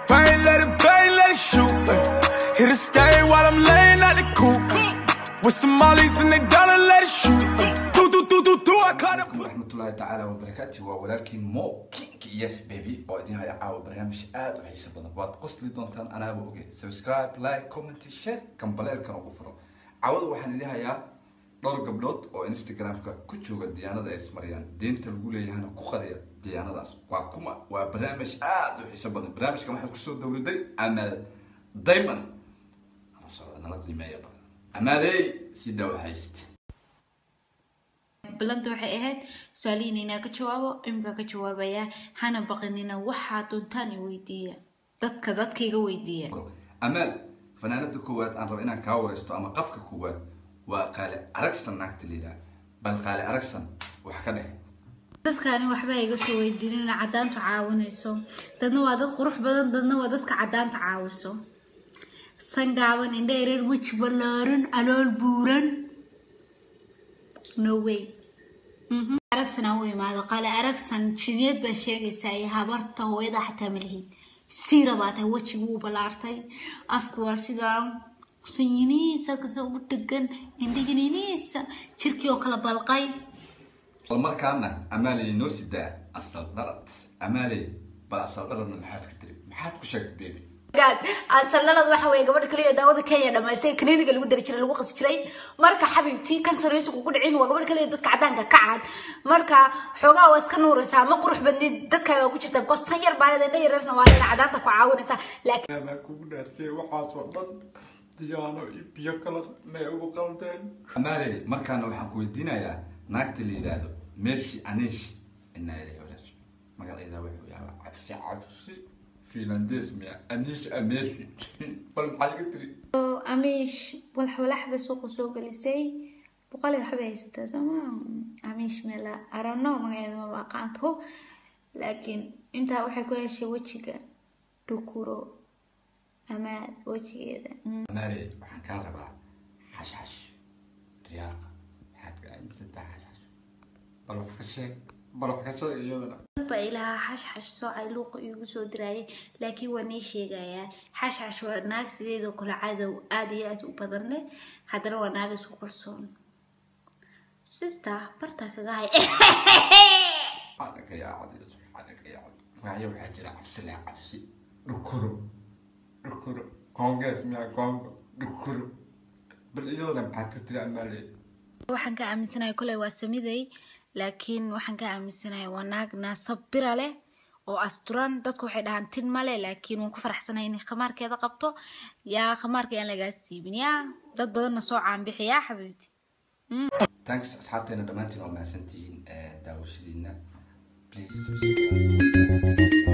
Bang, let it bang, let it shoot. Hit a stain while I'm laying out the coop. With some mollies and they dollar, let it shoot. Do, do, do, do, do, I caught a pussy. Raxmatullaahi tacaala wabarakaati. Waa walaalkiin Mo King, yes baby, oo idin haya caawa barnaamij aada u xiiso badan. Waad qosli doontaan, anaaba oge. Subscribe, like, comment, share, gambaleelkan ugu furo. Caawada waxaan idin hayaa dhowr gabdhood oo Instagramka ku jooga diyaanada ay ismariyaan, deynta lagu leeyahana ku qariya diyaanadaas. Waa kuma? Waa barnaamij aada u xiiso badan. Barnaamijkan waxaa kusoo dowladay Amal Diamond. Nala socda, nala qiimeeya. Bal Amaley, si daawa hayst. Balanta waxay ahayd su-aalihiin inaa ka jawaabo. Imika ka jawaabaya, hana baqinina. Waxaa doontaan i weydiiya, dadka iga weydiiya. Amaal, fanaanada koowaad aan rabo inaan kaa wareysto ama qafka koowaad waa Qaali Aragsan, naagta la yidhaha. Bal Qaali Aragsan wax ka dheh. Dadkaani waxba iga soo weydiinin. Cadaantu caawinayso, dadna waa dad qurux badan, dadna waa dadka cadaanta caawiso. Sangaaban, indha yareer, weji ballaaran, calool buuran, no way. Aragsan aan u imaado. Qaali Aragsan jideed baa sheegaysaa iyo habarta hooyada xataa malihid. Siira baa tahay, wejigu wuu ballaartay, afku waa sidaa sanyiniisa kasoo ugu dhegan, indhiganiniisa, jirkii oo kala balqay. Bal markaana Amaaley noo sidaa Asal Dhalad. Amaaley, bal Asal Dhaladna maxaad ka tiri? Maxaad ku sheegtay, baby? God, Asalnalad waxa weeye gabadha kaliya daawada Kenya dhamaysay, kaniiniga lagu dari jiray, lagu qasi jiray. Marka xabiibtii kansar kugu dhicin, waa gabadha kaliya dadka cadaanka ka cad. Marka xoogaa waa iska nuuraysaa, ma qurux badnid, dadkaaga ku jirta because san yar baa leedahay, indha yaryarna waa leedahay, cadaanta ku caawinaysaa, laakiin Baa kugu dhaartay, waxaasoo dhan diyaano iyo biyo kala may ugu qaldeen. Amaaley, markaana waxaan ku weydiinayaa naagta la yidhaahdo Mershi Anish. Inaa ilahi walaash, magaceeda wuxuu yahaa cabsi cabsi Finlandes miya? Anish Amershi, bal maxaa iga tiri? Amiish walax walax bay suuqa soo gelisay, 100 iyo waxbay haysataa sooma? Amiish meela arano magaceeda maba aqaanto, laakiin intaa waxay ku heshay wejiga dhukuro ama wejigeeda. Amaaley, waxaan kaa rabaa Xashxash Riyaaqa. Maxaad ka aaminsantahay Xashxash? Bal wax ka sheeg, bal wax ka sheeg iyadana. Ba ilaha Xashxash soocay luuqa iigu soo diraayay, laakiin waa nii sheegayaa. Xashxash waa naag sideedoo kale cadow aada iyo aad u badan leh, haddana waa naag isku kalsoon. Sister bartaa kaga hay. Subxaanaka yaa cadiim, subxaanaka yaa cadiim. Magacyo waxaa jira cabsi leh, cabsi dhukuro, dhukuro Conges miya? Congo dhukuro. Bal iyadana maxaad ka tiri, Amaaley? Waxaan ka aaminsanahay koley waa samiday, laakiin waxaan ka aaminsanahay waa naag naasab bira leh oo asturan. Dadku waxay dhahaan tin male, laakiin waan ku faraxsanahay inay khamaarkeeda qabto. Yaa khamaarka yaan lagaa siibin, yaa dad badanna soo caanbixiyaa, xabiibti. Thanks asxaabteena dhammaantiin, waa mahadsantihiin daawashadiina. Please subscribe.